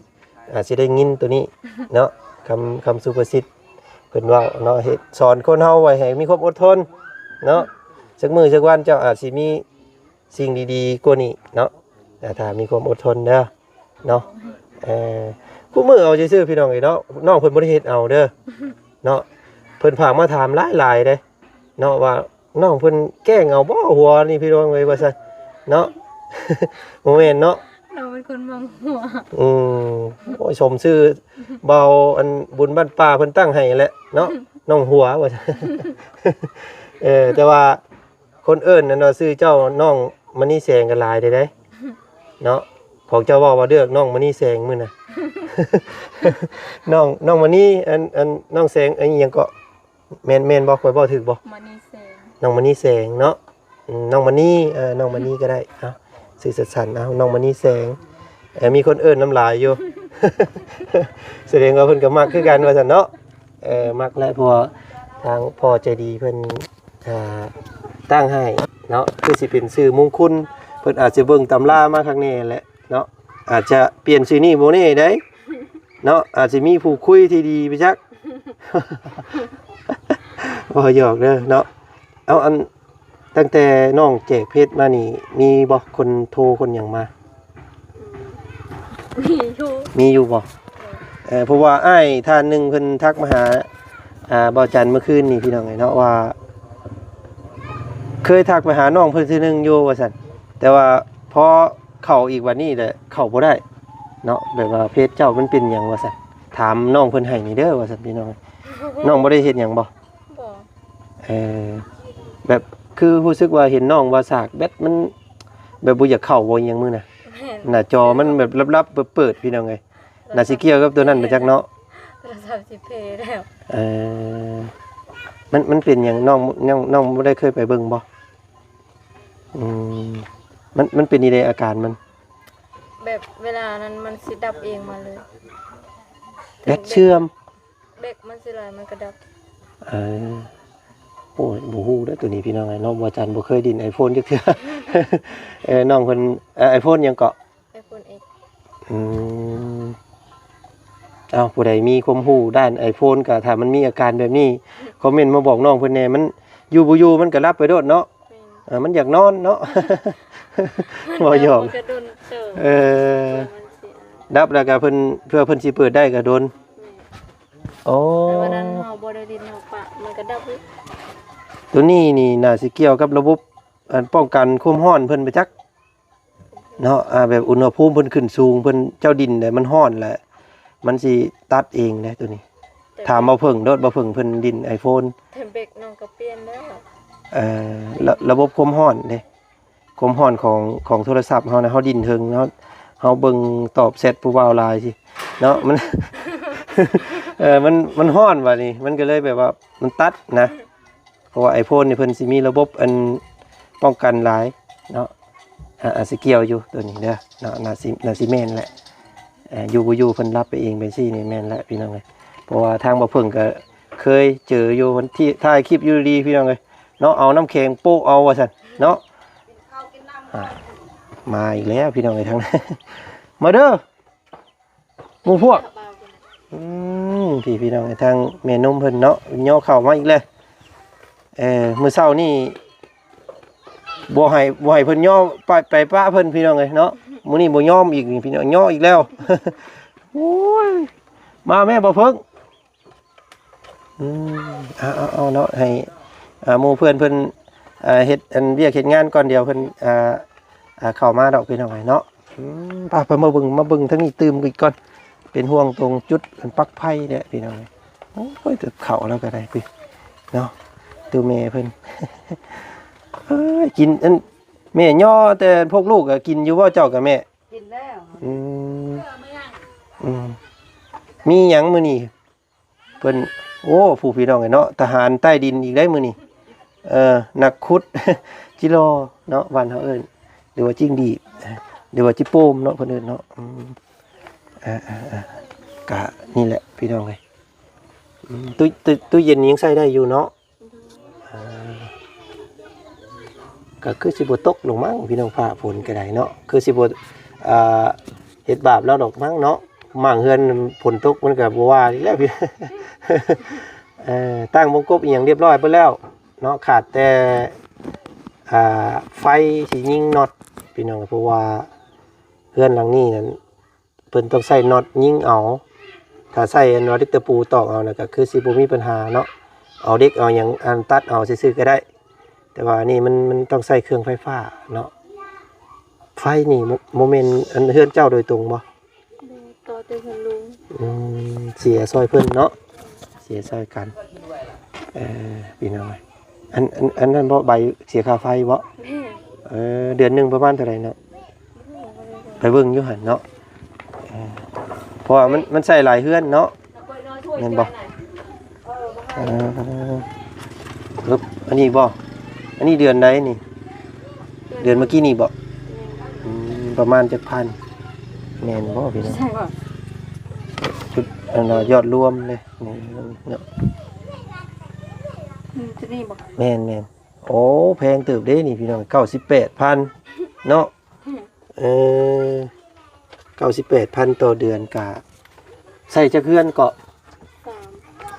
ອາດຊິໄດ້ຍິນໂຕນີ້ເນາະ ຄຳ ຄຳສຸພາສິດເພິ່ນເວົ້າເນາະ ເຮັດ ສອນຄົນເຮົາໄວ້ໃຫ້ມີຄວາມອົດທົນເນາະ. ຈັກມື້ຈັກວັນເຈົ້າອາດຊິມີສິ່ງດີໆກວ່ານີ້ເນາະ ຖ້າມີຄວາມອົດທົນເດີເນາະ. ເອີ ຄູ່ມື້ເອົາຊື່ໆ ພີ່ນ້ອງເອີຍເນາະ ນ້ອງເພິ່ນບໍ່ໄດ້ເຮັດເອົາເດີເນາະ. ເພິ່ນຝາກມາຖາມຫຼາຍໆເດ້ ເນາະ ວ່ານ້ອງເພິ່ນແກ້ງເອົາບໍ່ຫົວນີ້ພີ່ນ້ອງເອີຍ ວ່າຊັ້ນເນາະ. ບໍ່ແມ່ນເນາະ ນ້ອງເປັນຄົນມັກຫົວ. ອືມ ໂອ້ຍ ສົມຊື່ເບົາ ອັນ ບຸນບ້ານປ່າເພິ່ນຕັ້ງໃຫ້ແຫຼະເນາະ ນ້ອງຫົວ ວ່າຊັ້ນ. ເອີ ແຕ່ວ່າຄົນເອີ້ນອັນວ່າຊື່ເຈົ້ານ້ອງມະນີແສງກໍຫຼາຍເດ້ເນາະ. ຂອງເຈົ້າເວົ້າວ່າເລືອກນ້ອງມະນີແສງມື້ນະ ນ້ອງ ນ້ອງມະນີ ອັນ ອັນ ນ້ອງແສງ ອັນ ອີ່ຫຍັງເກາະ? ແມ່ນ ແມ່ນບໍ່? ຂ້ອຍເວົ້າຖືກບໍ່? ມະນີແສງ ນ້ອງມະນີແສງເນາະ. ອືມ ນ້ອງມະນີ ເອີ ນ້ອງມະນີກໍໄດ້ ເອົາ ຊື່ສັ້ນໆ ເອົາ ນ້ອງມະນີແສງ. ເອີ ມີຄົນເອີ້ນນຳຫຼາຍຢູ່ ສະແດງວ່າເພິ່ນກໍມັກຄືກັນວ່າຊັ້ນເນາະ. ເອີ ມັກແຫຼະ ເພາະວ່າທາງພໍ່ໃຈດີເພິ່ນ ອ່າ ຕັ້ງໃຫ້ເນາະ ຄືຊິເປັນຊື່ມຸງຄຸນ ເພິ່ນອາດຈະເບິ່ງຕຳລາມາຄັກແນ່ແຫຼະ ເນາະ ອາດຈະປ່ຽນຊື່ນີ້ບໍ່ແນ່ໃດ໋ເນາະ ອາດຊິມີຜູ້ຄຸຍທີ່ດີໄປຈັກ. ບໍ່ ຫຍອກເດີເນາະ. ເອົາ ອັນ ຕັ້ງແຕ່ນ້ອງແຈກເຟສມານີ້ ມີບໍ່ຄົນໂທຄົນຫຍັງມາ? ອືມ ມີຢູ່ ມີຢູ່ບໍ່? ເອີ ເພາະວ່າອ້າຍທ່ານໜຶ່ງເພິ່ນທັກມາຫາ ອ່າ ບ່າວຈັນເມື່ອຄືນນີ້ ພີ່ນ້ອງເອີຍເນາະ ວ່າ ເຄີຍທັກໄປຫານ້ອງເພິ່ນເທື່ອໜຶ່ງຢູ່ວ່າຊັ້ນ ແຕ່ວ່າພໍເຂົ້າອີກບັດນີ້ແຫຼະເຂົ້າບໍ່ໄດ້ເນາະ ແບບວ່າເຟສເຈົ້າມັນເປັນຫຍັງວ່າຊັ້ນ ຖາມນ້ອງເພິ່ນໃຫ້ນີ້ເດີວ່າຊັ້ນ ພີ່ນ້ອງ. ນ້ອງບໍ່ໄດ້ເຮັດຫຍັງບໍ່? ບໍ່ ເອີ ແບບຄືຮູ້ສຶກວ່າເຫັນນ້ອງວ່າສາກແບັດມັນແບບບໍ່ຢາກເຂົ້າບໍ່ ອີ່ຫຍັງມື້ນະ ແມ່ນ ໜ້າຈໍມັນແບບລັບໆເປີດໆ ພີ່ນ້ອງເອີຍ. ໜ້າຊິກ່ຽວກັບຕົວນັ້ນໄປຈັກເນາະ ໂທລະສັບຊິເພແລ້ວ. ເອີ ມັນ ມັນເປັນຫຍັງ ນ້ອງ ນ້ອງ ນ້ອງບໍ່ໄດ້ເຄີຍໄປເບິ່ງບໍ່? ອືມ ມັນ ມັນເປັນອີ່ໃດອາການມັນ? ແບບເວລານັ້ນມັນຊິດັບເອງມາເລີຍ ແບັດເຊື່ອມ ແບັດມັນຊິຫຼາຍມັນກໍດັບ. ເອີ ໂອ້ຍ ບໍ່ຮູ້ເດີໂຕນີ້ ພີ່ນ້ອງເນາະ ບໍ່ ອາຈານບໍ່ເຄີຍຫຼິ້ນໄອໂຟນຈັກເທື່ອ. ເອີ ນ້ອງເພິ່ນ ເອີ ໄອໂຟນຫຍັງເກາະ? ໄອໂຟນເອັກ. ອືມ ເອົ້າ ຜູ້ໃດມີຄວາມຮູ້ດ້ານໄອໂຟນ ກໍຖ້າມັນມີອາການແບບນີ້ ຄອມເມັນມາບອກນ້ອງເພິ່ນແດ່ ມັນຢູ່ບໍ່ຢູ່ມັນກໍຫຼັບໄປໂລດເນາະ. ແມ່ນ ເອີ ມັນຢາກນອນເນາະ ມັນ ເວົ້າຫຍອກ ດັບມັນກໍດົນເຕີບ. ເອີ ມັນຊິ ດັບແລ້ວກໍເພິ່ນ ເພື່ອເພິ່ນຊິເປີດໄດ້ກໍດົນ. ແມ່ນ ໂອ້ ແຕ່ວ່ານັ້ນເຮົາບໍ່ໄດ້ຫຼິ້ນ ເຮົາປະມັນກໍດັບອີກ. ໂຕນີ້ນີ້ໜ້າຊິກ່ຽວກັບລະບົບ ອັນ ປ້ອງກັນຄວາມຮ້ອນເພິ່ນໄປຈັກ ເນາະ ອ່າ ແບບອຸນຫະພູມເພິ່ນຂຶ້ນສູງ ເພິ່ນ ເຈົ້າດິນແຫຼະ ມັນຮ້ອນແຫຼະ ມັນຊິຕັດເອງເດ້ໂຕນີ້. ຖາມບໍ່ເພິ່ງໂລດ, ບໍ່ເພິ່ງເພິ່ນດິນ iPhone. ແຖມເບກນ້ອງກໍປ່ຽນແລ້ວ. ເອີ ລະ ລະບົບຄວາມຮ້ອນເດ້, ຄວາມຮ້ອນຂອງ ຂອງໂທລະສັບເຮົານະ, ເຮົາດິນເທິງເນາະ, ເຮົາເບິ່ງຕອບແຊັດຜູ້ບ່າວຫຼາຍຊິເນາະ, ມັນ ເອີ ມັນ ມັນຮ້ອນບາດນີ້, ມັນກໍເລີຍແບບວ່າມັນຕັດນະ. ເພາະວ່າ iPhone ນີ້ເພິ່ນຊິມີລະບົບອັນປ້ອງກັນຫຼາຍເນາະ. ອາ ອາດຊິກ່ຽວຢູ່ໂຕນີ້ເດີເນາະ, ໜ້າຊິ ໜ້າຊິແມ່ນແຫຼະ. ເອີ ຢູ່ບໍ່ຢູ່ເພິ່ນລັບໄປເອງໄປຊີ້ນີ້ແມ່ນແຫຼະພີ່ນ້ອງເອີຍ. ເພາະວ່າທາງບໍ່ເພິ່ງກໍເຄີຍເຈີຢູ່ ວັນທີ່ຖ່າຍຄລິບຢູ່ດີໆ ພີ່ນ້ອງເອີຍເນາະ, ເອົານ້ຳແຂງໂປະເອົາວ່າຊັ້ນເນາະ. ອາ ມາອີກແລ້ວພີ່ນ້ອງເອີຍ ທາງນັ້ນ ມາເດີ ໝູ່ພວກ. ອືມ ພີ່ ພີ່ນ້ອງ ທາງແມ່ນົມເພິ່ນເນາະ ຍໍເຂົ້າມາອີກແລ້ວ. ເອີ ມື້ເຊົ້ານີ້ບໍ່ໃຫ້ ບໍ່ໃຫ້ເພິ່ນຍໍໄປ ໄປປະເພິ່ນ ພີ່ນ້ອງເອີຍເນາະ, ມື້ນີ້ບໍ່ຍອມອີກນີ້ ພີ່ນ້ອງ ຍໍອີກແລ້ວ. ໂອ້ຍ ມາແມ່ ບໍ່ເພິ່ງ. ອືມ ເອົາ ເອົາ ເອົາເນາະ ໃຫ້ ອ່າ ໝູ່ເພື່ອນເພິ່ນ ອ່າ ເຮັດອັນວຽກເຮັດງານກ່ອນ ດຽວເພິ່ນ ອ່າ ອ່າ ເຂົ້າມາດອກ ພີ່ນ້ອງເອີຍເນາະ. ອືມ ໄປ ໄປ ມາເບິ່ງ ມາເບິ່ງທາງນີ້ຕື່ມອີກກ່ອນ, ເປັນຫ່ວງຕົງຈຸດອັນປັກໄຟແຫຼະ ພີ່ນ້ອງເອີຍ. ໂອ້ຍ ແຕ່ເຂົ້າແລ້ວກໍໄດ້ຕິເນາະ ຕູ້ແມ່ເພິ່ນ. ເອີຍ ກິນອັນ ແມ່ຍໍແຕ່ພວກລູກກໍກິນຢູ່ບໍ່ ເຈົ້າກັບແມ່? ກິນແລ້ວ. ອືມ ອືມ ມີຫຍັງມື້ນີ້? ເພິ່ນ ໂອ້ ຜູ້ ພີ່ນ້ອງເອີຍເນາະ ທະຫານໃຕ້ດິນອີກໄດ໋ມື້ນີ້. ເອີ ນັກຂຸດຈິລໍເນາະ ບ້ານເຮົາເອີ້ນ ຫຼືວ່າຈິ້ງດີດ ຫຼືວ່າຈິໂປມເນາະ ເພິ່ນເອີ້ນເນາະ. ອືມ ອ່າໆໆ ກະນີ້ແຫຼະ ພີ່ນ້ອງເອີຍ. ອືມ ຕູ້ ຕູ້ ຕູ້ເຢັນຍັງໃຊ້ໄດ້ຢູ່ເນາະ. ອ່າ ກໍຄືຊິບໍ່ຕົກລົງມັ້ງ ພີ່ນ້ອງ ຟ້າຝົນກໍໄດ້ເນາະ, ຄືຊິບໍ່ ອ່າ ເຮັດບາບລາວດອກມັ້ງເນາະ. ໝ້າງເຮືອນຝົນຕົກມັນກໍບໍ່ວ່າອີກແລ້ວ. ເອີ ຕັ້ງວົງກົບອີ່ຫຍັງຮຽບຮ້ອຍເບິດແລ້ວເນາະ, ຂາດແຕ່ ອ່າ ໄຟຊິຍິງນັອດ ພີ່ນ້ອງ, ເພາະວ່າເຮືອນຫຼັງນີ້ນັ້ນ ເພິ່ນຕ້ອງໃຊ້ນັອດຍິງເອົາ. ຖ້າໃຊ້ອັນວ່າເຫຼັກຕະປູຕອກເອົານະ ກໍຄືຊິບໍ່ມີປັນຫາເນາະ, ເອົາເຫຼັກເອົາຫຍັງອັນຕັດເອົາຊື່ໆກໍໄດ້. ແຕ່ວ່າອັນນີ້ມັນ ມັນຕ້ອງໃຊ້ເຄື່ອງໄຟຟ້າເນາະ. ໄຟນີ້ບໍ່ ບໍ່ແມ່ນອັນເຮືອນເຈົ້າໂດຍຕົງບໍ່? ບໍ່ ຕໍ່ແຕ່ເຮືອນລຸງ. ອືມ ເສຍຊ່ອຍເພິ່ນເນາະ, ເສຍຊ່ອຍກັນ. ເອີ ພີ່ນ້ອງເອີຍ ອັນ ອັນ ອັນນັ້ນບໍ່ ໃບເສຍຄ່າໄຟບໍ່? ແມ່ນ. ເອີ ເດືອນໜຶ່ງປະມານເທົ່າໃດເນາະ? ໄປເບິ່ງຢູ່ຫັ້ນເນາະ. ເອີ ເພາະວ່າມັນ ມັນໃຊ້ຫຼາຍເຮືອນເນາະ ແມ່ນບໍ່? ເອີ ເອີ ອັນນີ້ບໍ່? ອັນນີ້ເດືອນໃດນີ້? ເດືອນເມື່ອກີ້ນີ້ບໍ່? ແມ່ນ. ອືມ ປະມານຈັກພັນ ແມ່ນບໍ່ພີ່ນ້ອງ? ໃຊ່ບໍ່? ຊຸດ ອັນວ່າຍອດລວມເດ້ ນີ້ເນາະ. ອືມ ຊຸດນີ້ບໍ່? ແມ່ນໆ. ໂອ້ ແພງເຕີບເດ້ນີ້ພີ່ນ້ອງ ເກົ້າສິບແປດພັນເນາະ. ອືມ ເອີ ເກົ້າສິບແປດພັນຕໍ່ເດືອນ ກະໃຊ້ຈັກເຮືອນເກາະ? ສາມ.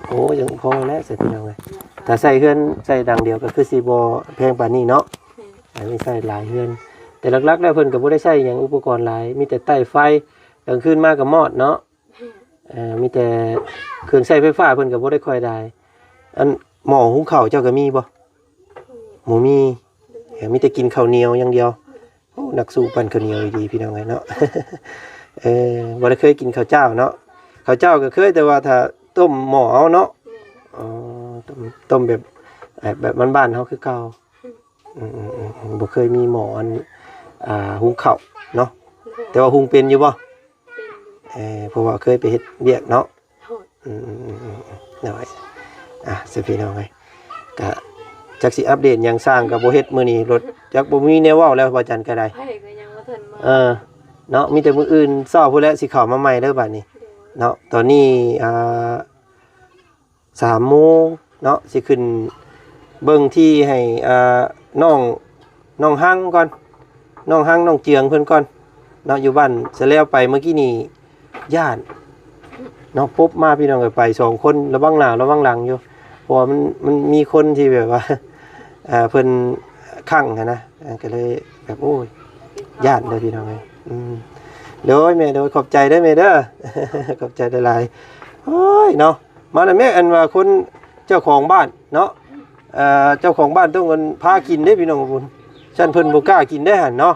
ໂອ້ ຍັງພໍແຫຼະ ໃຊ້ພີ່ນ້ອງເອີຍ. ຖ້າໃຊ້ເຮືອນໃຊ້ຫຼັງດຽວກໍຄືຊິບໍ່ແພງປານນີ້ເນາະ. ແມ່ນ. ອັນນີ້ໃຊ້ຫຼາຍເຮືອນ ແຕ່ຫຼັກໆແລ້ວເພິ່ນກໍບໍ່ໄດ້ໃຊ້ຫຍັງອຸປະກອນຫຼາຍ ມີແຕ່ໄຕ້ໄຟ ກາງຄືນມາກໍມອດເນາະ. ແມ່ນ. ເອີ ມີແຕ່ເຄື່ອງໃຊ້ໄຟຟ້າເພິ່ນກໍບໍ່ໄດ້ຄ່ອຍຫຼາຍ. ອັນໝໍ້ຫຸງເຂົ້າເຈົ້າກໍມີບໍ່? ບໍ່ມີ. ເອີ ມີແຕ່ກິນເຂົ້າໜຽວຢ່າງດຽວ. ໂອ້ ນັກສູ້ປັ້ນເຂົ້າໜຽວອີ່ຫຼີພີ່ນ້ອງເອີຍເນາະ. ເອີ ບໍ່ໄດ້ເຄີຍກິນເຂົ້າເຈົ້າເນາະ, ເຂົ້າເຈົ້າກໍເຄີຍ ແຕ່ວ່າຖ້າຕົ້ມໝໍ້ເອົາເນາະ. ແມ່ນ. ອໍ ຕົ້ມ ຕົ້ມແບບ ແບບບ້ານໆເຮົາຄືເກົ່າ. ອືມ ອືມ ອືມ ອືມ ບໍ່ເຄີຍມີໝໍ້ອັນ ອ່າ ຫຸງເຂົ້າເນາະ. ແຕ່ວ່າຫຸງເປັນຢູ່ບໍ່? ເປັນຢູ່. ເອີ ເພາະວ່າເຄີຍໄປເຮັດວຽກເນາະ. ໂດຍ. ອືມ ອືມ ອືມ ອືມ ໂດຍ. ອ່າ ຊິພີ່ນ້ອງເອີຍ ກະຈັກຊິອັບເດດຫຍັງ ຊ່າງກໍບໍ່ເຮັດ ມື້ນີ້ລົດຈັກບໍ່ມີແນວເວົ້າແລ້ວ ວ່າຈັ່ງກໍໄດ້. ໃຜກໍຍັງບໍ່ທັນມາ. ເອີ ເນາະ ມີແຕ່ມື້ອື່ນເຊົ້າພຸ້ນແຫຼະ ຊິເຂົ້າມາໃໝ່ເດີບາດນີ້. ໂດຍ. ເນາະ ຕອນນີ້ ອ່າ ສາມໂມງເນາະ ຊິຂຶ້ນເບິ່ງທີ່ໃຫ້ ອ່າ ນ້ອງ ນ້ອງຮັງກ່ອນ ນ້ອງຮັງ ນ້ອງເຈືອງເພິ່ນກ່ອນເນາະ ຢູ່ບ້ານສະແລວໄປ. ເມື່ອກີ້ນີ້ຢ້ານເນາະ ປົບມາ ພີ່ນ້ອງເອີຍ ໄປສອງຄົນ ລະວັງໜ້າລະວັງຫຼັງຢູ່ ເພາະວ່າມັນ ມັນມີຄົນທີ່ແບບວ່າ ເອີ ເພິ່ນຄັງຫັ້ນນະ ກໍເລີຍແບບ ໂອ້ຍ ຢ້ານເດີພີ່ນ້ອງເອີຍ. ອືມ ໂດຍແມ່ ໂດຍ ຂອບໃຈເດີແມ່ເດີ ຂອບໃຈຫຼາຍໆ. ໂອ້ຍເນາະ ມານະແມ່ ອັນວ່າຄົນເຈົ້າຂອງບ້ານເນາະ ເອີ ເຈົ້າຂອງບ້ານຕ້ອງອັນພາກິນເດ້ພີ່ນ້ອງບຸນ ຊັ້ນເພິ່ນບໍ່ກ້າກິນໄດ້ຫັ້ນເນາະ.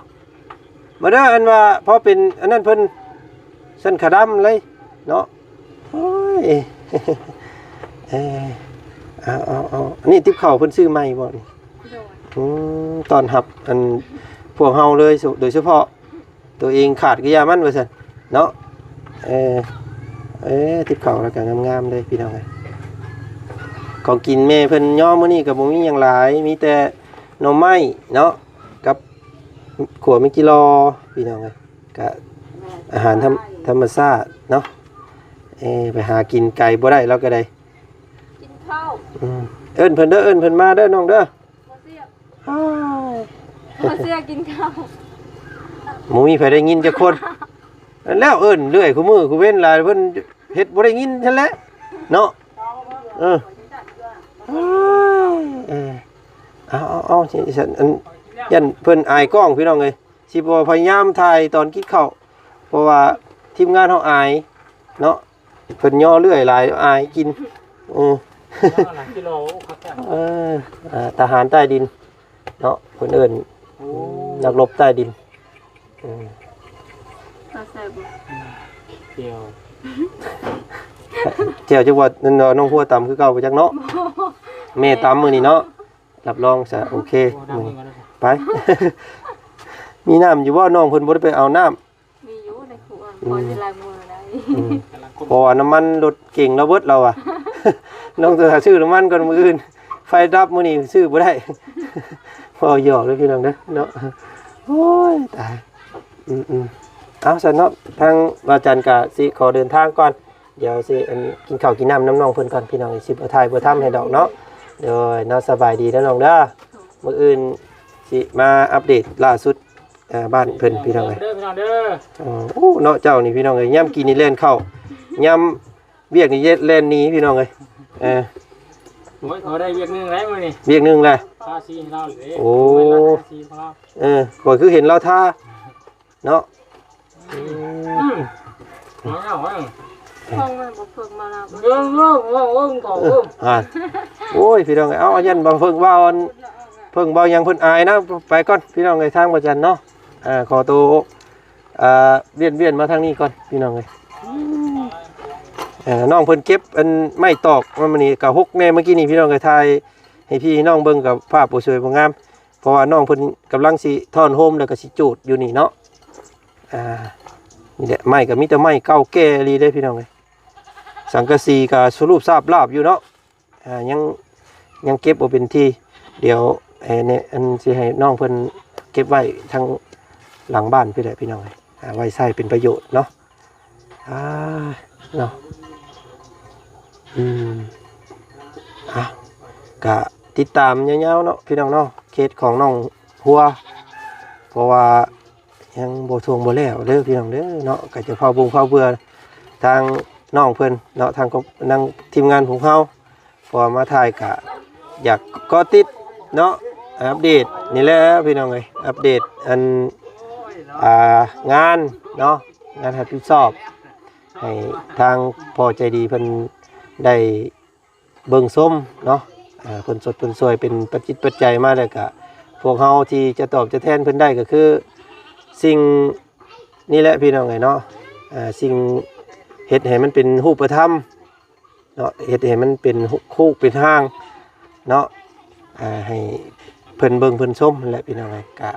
ມາເດີ ອັນວ່າພໍເປັນອັນນັ້ນເພິ່ນ ຊັ້ນຂາດຳເລີຍເນາະ. ໂອ້ຍ ເອີ ເອົາໆໆ ອັນນີ້ຕິບເຂົ້າເພິ່ນຊື້ໃໝ່ບໍ່ນີ້? ໂດຍ ອືມ ຕ້ອນຮັບອັນພວກເຮົາເລີຍ ໂດຍສະເພາະ ໂຕເອງຂາດກໍຢ່າມັນວ່າຊັ້ນເນາະ. ເອີ ເອີ ຕິບເຂົ້າແລ້ວກໍງາມໆເລີຍພີ່ນ້ອງເອີຍ. ຂອງກິນແມ່ເພິ່ນຍໍມື້ນີ້ກໍບໍ່ມີຫຍັງຫຼາຍ ມີແຕ່ໜໍ່ໄມ້ເນາະ ກັບຂົ້ວແມງຈີ່ລໍ່ພີ່ນ້ອງເອີຍ. ກະອາຫານທຳ ທຳມະຊາດເນາະ. ເອີ ໄປຫາກິນໄກບໍ່ໄດ້ ລາວກໍໄດ້ ກິນເຂົ້າ ອືມ ເອີ້ນເພິ່ນເດີ ເອີ້ນເພິ່ນມາເດີນ້ອງເດີ. ບໍ່ເຊື່ອ ອ້າຍ ບໍ່ເຊື່ອ ກິນເຂົ້າ ບໍ່ມີໃຜໄດ້ຍິນຈັກຄົນ. ແລ້ວເອີ້ນເລື້ອຍ ຄູ່ມື້ຄູ່ເວັນຫຼາຍ ເພິ່ນເຮັດບໍ່ໄດ້ຍິນຊັ້ນແຫຼະເນາະ. ເອີ ອ້າຍ ເອີ ເອົາໆໆ ຊິ ຊິ ອັນ ຢ້ານເພິ່ນອາຍກ້ອງພີ່ນ້ອງເອີຍ. ຊິບໍ່ພະຍາຍາມຖ່າຍຕອນກິນເຂົ້າ ເພາະວ່າທີມງານເຮົາອາຍເນາະ. ເພິ່ນຍໍເລື້ອຍຫຼາຍ ອາຍກິນ ເອີ ເອີ ອ່າ ທະຫານໃຕ້ດິນເນາະ ເພິ່ນເອີ້ນ ໂອ້ ນັກລົບໃຕ້ດິນ. ເອີ ເອົາໃສ່ບໍ່? ແຈ່ວ ແຈ່ວຈັກວ່ານ້ອງຫົວຕຳຄືເກົ່າບໍ່ຈັກເນາະ. ແມ່ຕຳມື້ນີ້ເນາະ. ຮັບຮອງຊະ ໂອເຄ ໄປ. ມີນ້ຳຢູ່ບໍ່? ນ້ອງເພິ່ນບໍ່ໄດ້ໄປເອົານ້ຳ. ມີຢູ່ໃນຄົວ ອືມ ພໍຊິລ້າງມືໄດ້ ອືມ ເພາະວ່ານ້ຳມັນລົດເກັງລາວເບິດລາວວ່າ. ນ້ອງຈະຊື້ນ້ຳມັນກ່ອນມື້ອື່ນ ໄຟດັບມື້ນີ້ຊື້ບໍ່ໄດ້. ເວົ້າຫຍອກເດີພີ່ນ້ອງເດີເນາະ. ໂອ້ຍ ຕາຍ ອືມໆ ເອົາຊັ້ນເນາະ ທາງບ່າວຈັນກະຊິຂໍເດີນທາງກ່ອນ. ດຽວຊິ ອັນ ກິນເຂົ້າກິນນ້ຳນຳນ້ອງເພິ່ນກ່ອນພີ່ນ້ອງ ຊິບໍ່ຖ່າຍບໍ່ທຳໃຫ້ດອກເນາະ. ໂດຍເນາະ ສະບາຍດີເດີນ້ອງເດີ. ມື້ອື່ນຊິມາອັບເດດລ່າສຸດ ເອີ ບ້ານເພິ່ນພີ່ນ້ອງເອີຍ ເດີພີ່ນ້ອງເດີ. ໂອ້ ເນາະ ເຈົ້ານີ້ພີ່ນ້ອງເອີຍ ຍາມກິນນີ້ແລ່ນເຂົ້າ ຍາມວຽກນີ້ແລ່ນໜີພີ່ນ້ອງເອີຍ. ເອີ ໂອ້ຍ ເຂົາໄດ້ວຽກໜຶ່ງແລ້ວມື້ນີ້ ວຽກໜຶ່ງແລ້ວ ທາສີໃຫ້ລາວເລີຍ. ໂອ້ ເອີ ຂ້ອຍຄືເຫັນລາວທາ ເນາະ. ອືມ ອືມ ເອົາແລ້ວ ເອົາແລ້ວ ຂອງມັນບໍ່ເພິ່ງມາລາວ ເບິ່ງເບິ່ງເບິ່ງເບິ່ງຂອງເບິ່ງ ອ່າ ໂອ້ຍ ພີ່ນ້ອງເອີຍ ເອົາ ຢ້ານບໍ່ເພິ່ງເວົ້າ ອັນ ເພິ່ງເວົ້າຫຍັງເພິ່ນອາຍນະ. ໄປກ່ອນພີ່ນ້ອງເອີຍ ທາງບ່າວຈັນເນາະ. ອ່າ ຂໍໂຕ ອ່າ ວຽນ ວຽນມາທາງນີ້ກ່ອນພີ່ນ້ອງເອີຍ. ເອີ ນ້ອງເພິ່ນເກັບ ອັນ ໄມ້ຕອກມາມື້ນີ້ກະຫົກແດ່ ມື້ກີ້ນີ້ພີ່ນ້ອງເອີຍ ຖ່າຍໃຫ້ພີ່ໃຫ້ນ້ອງເບິ່ງກະພາບບໍ່ສວຍບໍ່ງາມ. ເພາະວ່ານ້ອງເພິ່ນກຳລັງຊິຖອນໂຮມ ແລ້ວກໍຊິຈູດຢູ່ນີ້ເນາະ. ອ່າ ນີ້ແຫຼະ ໄມ້ກໍມີແຕ່ໄມ້ເກົ່າແກ່ອີ່ຫຼີເດ້ພີ່ນ້ອງເອີຍ. ສັງກະສີກໍສະຫຼຸບສາບລາບຢູ່ເນາະ. ອ່າ ຍັງ ຍັງເກັບບໍ່ເປັນທີ່. ດຽວໃຫ້ແນະ ອັນ ຊິໃຫ້ນ້ອງເພິ່ນເກັບໄວ້ທາງຫຼັງບ້ານພີ້ແຫຼະພີ່ນ້ອງເອີຍ. ອ່າ ໄວ້ໃຊ້ເປັນປະໂຫຍດເນາະ. ອ່າ ເນາະ ອືມ ອ່ະ ກະຕິດຕາມຍາວໆເນາະພີ່ນ້ອງເນາະ ເຄສຂອງນ້ອງຫົວ ເພາະວ່າຍັງບໍ່ທ່ວງບໍ່ແລ້ວເດີພີ່ນ້ອງເດີເນາະ. ກະຈະເຝົ້າບຸງເຝົ້າເບື່ອທາງນ້ອງເພິ່ນເນາະ ທາງ ທາງທີມງານຂອງເຮົາ ພໍມາຖ່າຍກະຢາກເກາະຕິດເນາະ ອັບເດດນີ້ແຫຼະພີ່ນ້ອງເອີຍ. ອັບເດດອັນ ອ່າ ງານເນາະ ງານຮັບຜິດຊອບ ໃຫ້ທາງພໍ່ໃຈດີເພິ່ນໄດ້ເບິ່ງຊົມເນາະ. ອ່າ ເພິ່ນຊົດເພິ່ນຊ່ວຍເປັນປັດຈິດປັດໄຈມາ ແລ້ວກະພວກເຮົາທີ່ຈະຕອບຈະແທນເພິ່ນໄດ້ກໍຄືສິ່ງນີ້ແຫຼະພີ່ນ້ອງເອີຍເນາະ. ເອີ ສິ່ງເຮັດໃຫ້ມັນເປັນຮູບປະທຳ ເນາະ ເຮັດໃຫ້ມັນເປັນຮູບເປັນຮ່າງເນາະ. ອ່າ ໃຫ້ເພິ່ນເບິ່ງເພິ່ນຊົມແຫຼະພີ່ນ້ອງເອີຍ. ກະ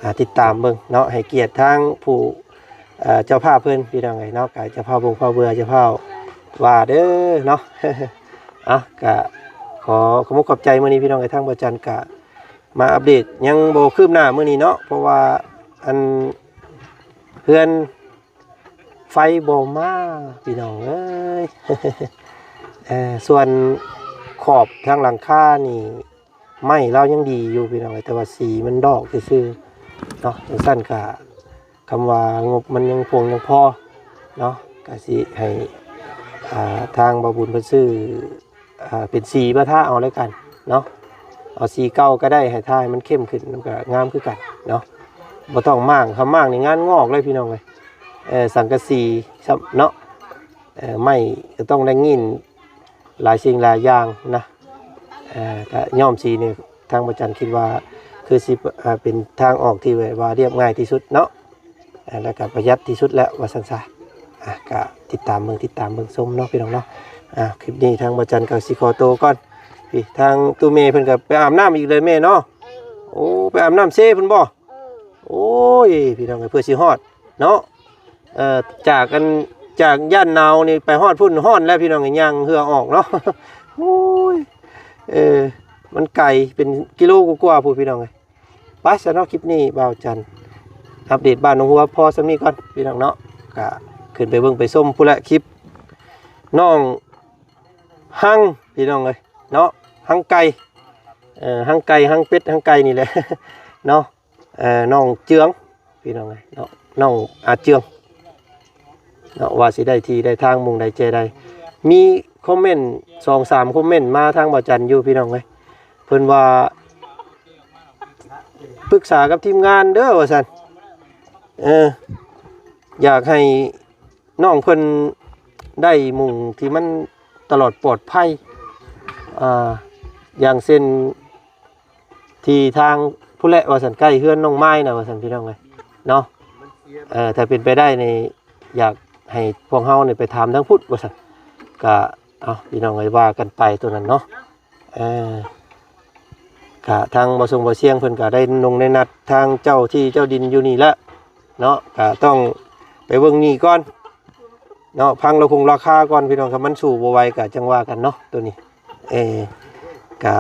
ອ່າ ຕິດຕາມເບິ່ງເນາະ ໃຫ້ກຽດທາງຜູ້ ເອີ ເຈົ້າພາບເພິ່ນພີ່ນ້ອງເອີຍເນາະ. ກະຈະພາວບົງພາວເບືອ ຈະພາວວ່າເດີເນາະ. ເອົາ ກະຂໍຂອບອົກຂອບໃຈມື້ນີ້ພີ່ນ້ອງເອີຍ ທາງບໍ່ຈັນກະມາອັບເດດ ຍັງບໍ່ຄືບໜ້າມື້ນີ້ເນາະ ເພາະວ່າອັນເຮືອນ ໄຟບໍ່ມາພີ່ນ້ອງເອີຍ. ເອີ ສ່ວນຂອບທາງຫຼັງຄານີ້ ໄມ້ລາວຍັງດີຢູ່ພີ່ນ້ອງເອີຍ ແຕ່ວ່າສີມັນດອກຊື່ໆເນາະ. ຈັ່ງຊັ້ນກະ ຄຳວ່າງົບມັນຍັງພຽງຍັງພໍເນາະ ກະຊິໃຫ້ ອ່າ ທາງບ່າວບຸນເພິ່ນຊື້ ອ່າ ເປັນສີມາທາເອົາແລ້ວກັນເນາະ. ເອົາສີເກົ່າກໍໄດ້ ໃຫ້ທາໃຫ້ມັນເຂັ້ມຂຶ້ນ ມັນກໍງາມຄືກັນເນາະ. ບໍ່ຕ້ອງມ້າງ ຄຳມ້າງນີ້ງານງອກເລີຍພີ່ນ້ອງເອີຍ. ເອີ ສັງກະສີຊ້ຳເນາະ ເອີ ໄມ້ກໍຕ້ອງໄດ້ງິ້ນຫຼາຍສິ່ງຫຼາຍຢ່າງນະ. ເອີ ກະຍ້ອມສີນີ້ ທາງພະຈັນຄິດວ່າຄືຊິ ເປັນທາງອອກທີ່ແບບວ່າລຽບງ່າຍທີ່ສຸດເນາະ ແລ້ວກໍປະຢັດທີ່ສຸດແລ້ວວ່າຊັ້ນຊະ. ອ່ະ ກະຕິດຕາມເບິ່ງ ຕິດຕາມເບິ່ງຊົມເນາະ ພີ່ນ້ອງເນາະ. ອ່າ ຄລິບນີ້ທາງບ່າວຈັນກໍຊິຂໍໂຕກ່ອນ. ພີ່ ທາງຕູ້ແມ່ເພິ່ນກໍໄປອາບນ້ຳອີກເລີຍແມ່ເນາະ. ໂອ້ ໄປອາບນ້ຳເຊພຸ້ນບໍ່? ໂອ້ຍ ພີ່ນ້ອງເອີຍ ເພື່ອຊິຮອດເນາະ. ເອີ ຈາກອັນ ຈາກຢ້ານໜາວນີ້ໄປຮອດພຸ້ນຮ້ອນແລ້ວ ພີ່ນ້ອງເອີຍ ຍ່າງເຮືອອອກເນາະ. ໂອ້ຍ ເອີ ມັນໄກ ເປັນກິໂລກວ່າໆພຸ້ນ ພີ່ນ້ອງເອີຍ. ໄປຊະເນາະ ຄລິບນີ້ບ່າວຈັນອັບເດດບ້ານໜອງຫົວພໍສ່ຳນີ້ກ່ອນ ພີ່ນ້ອງເນາະ. ກະຂຶ້ນໄປເບິ່ງໄປຊົມພຸ້ນແຫຼະ ຄລິບນ້ອງຮັງ ພີ່ນ້ອງເອີຍເນາະ. ຮັງໄກ່ ເອີ ຮັງໄກ່ ຮັງເປັດ ຮັງໄກ່ນີ້ແຫຼະເນາະ. ເອີ ນ້ອງເຈືອງ ພີ່ນ້ອງເອີຍເນາະ ນ້ອງອາເຈືອງເນາະ ວ່າຊິໄດ້ທີ່ໄດ້ທາງໝ່ອງໃດແຈໃດ. ມີຄອມເມັນສອງສາມຄອມເມັນມາທາງບ່າວຈັນຢູ່ ພີ່ນ້ອງເອີຍ. ເພິ່ນວ່າ ປຶກສາກັບທີມງານເດີວ່າຊັ້ນ. ເອີ ຢາກໃຫ້ນ້ອງເພິ່ນໄດ້ໝ່ອງທີ່ມັນຕະຫຼອດປອດໄພ ອ່າ ຢ່າງເຊັ່ນ ທີ່ທາງພຸ້ນແຫຼະວ່າຊັ້ນ ໃກ້ເຮືອນນ້ອງມາຍນະວ່າຊັ້ນ ພີ່ນ້ອງເອີຍເນາະ. ເອີ ຖ້າເປັນໄປໄດ້ນີ້ ຢາກໃຫ້ພວກເຮົານີ້ໄປຖາມທາງພຸ້ນວ່າຊັ້ນ. ກະ ເອົາ ພີ່ນ້ອງເອີຍ ວ່າກັນໄປໂຕນັ້ນເນາະ. ເອີ ກະທາງບໍ່ຊົງບໍ່ຊຽງເພິ່ນກະໄດ້ນົງໄດ້ນັດທາງເຈົ້າທີ່ເຈົ້າດິນຢູ່ນີ້ແຫຼະເນາະ. ກະຕ້ອງໄປເບິ່ງນີ້ກ່ອນເນາະ ຟັງລາຄົງລາຄາກ່ອນ ພີ່ນ້ອງ. ຄັນມັນສູ້ບໍ່ໄຫວກະຈັ່ງວ່າກັນເນາະ ໂຕນີ້. ເອີ ກະ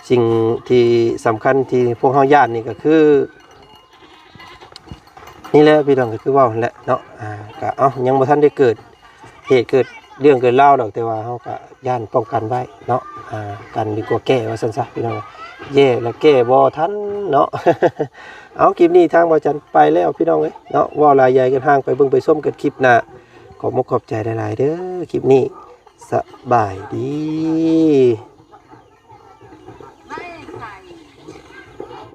ສິ່ງທີ່ສຳຄັນທີ່ພວກເຮົາຢ້ານນີ້ກະຄື ນີ້ແຫຼະ ພີ່ນ້ອງ ກະຄືເວົ້າຫັ້ນແຫຼະເນາະ. ອ່າ ກະ ເອົ້າ ຍັງບໍ່ທັນໄດ້ເກີດເຫດເກີດເລື່ອງເກີດລາວດອກ ແຕ່ວ່າເຮົາກະຢ້ານປ້ອງກັນໄວ້ເນາະ. ອ່າ ກັນດີກວ່າແກ້ວ່າຊັ້ນຊະ ພີ່ນ້ອງ. ແຍ່ລະແກ້ບໍ່ທັນເນາະ. ເອົາ ຄລິບນີ້ທາງບ່າວຈັນໄປແລ້ວ ພີ່ນ້ອງເອີຍເນາະ. ເວົ້າຫຼາຍໃຫຍ່ກັນຫ່າງ ໄປເບິ່ງໄປຊົມກັນຄລິບໜ້າ. ຂອບມຸກຂອບໃຈຫຼາຍໆເດີ ຄລິບນີ້ ສະບາຍດີ.